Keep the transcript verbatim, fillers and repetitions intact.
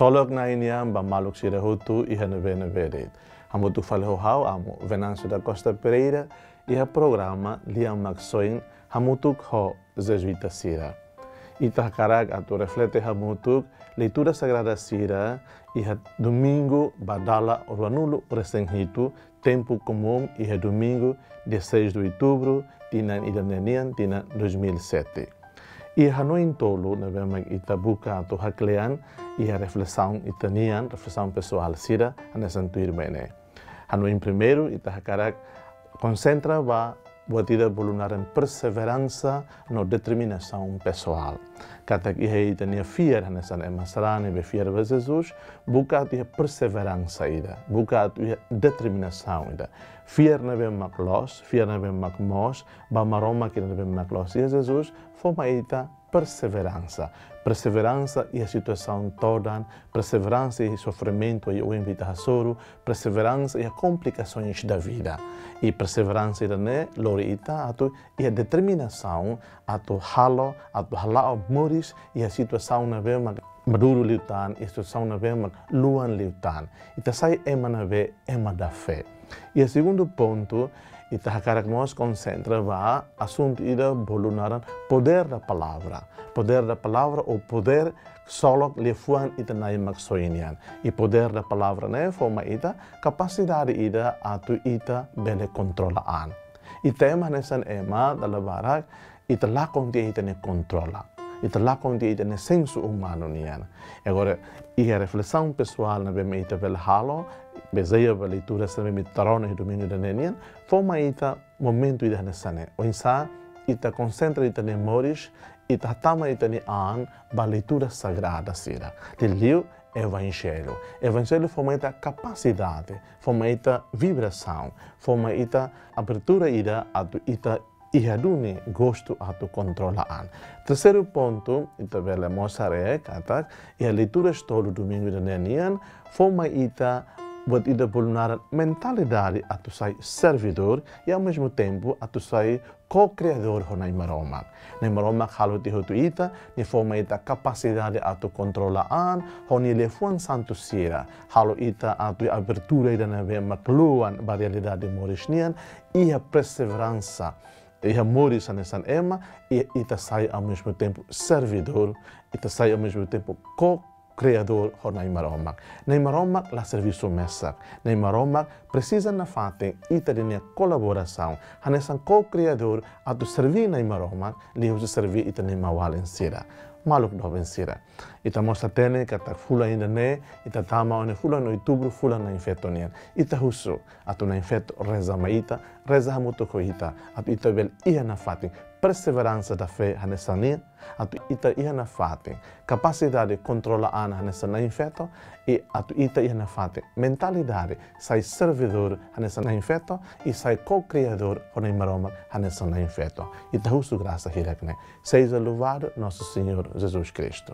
Ksolok Na'i nian ba maluk sira hotu iha ne'ebé-ne'ebé de'it. Hamutuk fali ho ha'u, Amu Venâncio da Costa Pereira, iha programa Lia Maksoin, hamutuk ho Jezuita sira. Ita hakarak atu reflete hamutuk leitura sagrada sira iha domingu ba dala ruanulu-resin-hitu, tempu komún iha domingu, dia seis de outubro, tinan ida-ne'e nian, tinan dois mil e sete. Iha hanoin tolu ne'ebé mak ita buka atu haklean iha reflesaun ita-nian, reflesaun pesoál sira, hanesan tuirmai ne'e. Hanoin primeiru, ita hakarak konsentra ba buat ida bolu naran perseveransa no determinasaun pesoál. Katak iha ita-nia fiar hanesan ema sarani ne'ebé fiar ba Jesus, buka atu iha perseveransa ida, buka atu iha determinasaun ida. Fiar ne'ebé mak loos, fiar ne'ebé mak moos ba Maromak ida ne'ebé mak loos iha Jesus, fó mai ita perseveransa. Perseveransa iha situasaun todan, perseveransa iha sofrimentu, iha oin ita hasoru, perseveransa iha komplikasoens da vida. I perseveransa ida-ne'e lori ita atu iha determinasaun atu halo, atu hala'o moris iha situasaun ne'ebé mak maduru liután, iha situasaun ne'ebé mak luan liután. Ita sai ema ne'ebé ema da fé. Iha segundu pontu, ita hakarak mós konsentra ba asuntu ida bolu naran poder da palavra. Poder da palavra ou poder ksolok liafuan ita Na'i Maksoin nian. I poder da palavra ne'e fó mai ita kapasidade ida atu ita bele kontrola an. Ita ema hanesan ema dala barak, ita lakon tiha ita-nia kontrola. Ita lakon tiha ita-nia sensu umanu nian. Agora, iha reflesaun pesoál ne'ebé mak ita bele halo, bazeia ba leitura sira ne'ebé mak ita rona iha domingu ida-ne'e nian, fó mai ita momentu ida hanesan ne'e. Oinsá ita konsentra ita-nia moris, ita hatama ita-nia an ba leitura sagrada sira. Liuliu Evanjellu. Evanjellu fó mai ita kapasidade, fó mai ita vibrasaun, fó mai ita abertura ida atu ita iha duni gostu atu kontrola an. Terseiru pontu, ita bele mós haree katak iha leituras tolu domingu ida-ne'e nian, fó mai ita buat ida bolu naran mentalidade atu sai servidór, i ao mesmo tempo atu sai ko-kriadór ho Na'i Maromak. Na'i Maromak halo tiha hotu ita, Nia fó mai ita kapasidade atu kontrola an, ho Nia liafuan santu sira halo ita atu abertura ida ne'ebé mak luan ba realidade moris nian, iha perseveransa, iha moris hanesan ema, i ita sai ao mesmo tempo servidór, ita sai ao mesmo tempo ko-kriadór ho Na'i Maromak. Na'i Maromak la servisu mesak. Na'i Maromak presiza nafatin ita-nia kolaborasaun hanesan ko-kriadór atu serví Na'i Maromak, liuhusi serví ita-nia maun-alin sira. Maluk doben sira, ita mós hatene katak fulan ida-ne'e ita tama ona fulan outubru, fulan Na'in-Feto nian. Ita husu atu Na'in-Feto reza mai ita, reza hamutuk ho ita, atu ita bele iha nafatin perseveransa da fé hanesan nia, atu ita iha nafatin kapasidade kontrola an hanesan Na'in-Feto, i atu ita iha nafatin mentalidade sai servidór hanesan Na'in-Feto, i sai ko-kriadór ho Na'i Maromak hanesan Na'in-Feto. Ita husu grasa hirak ne'e. Seja louvado nosso Senhor Jesus Cristo.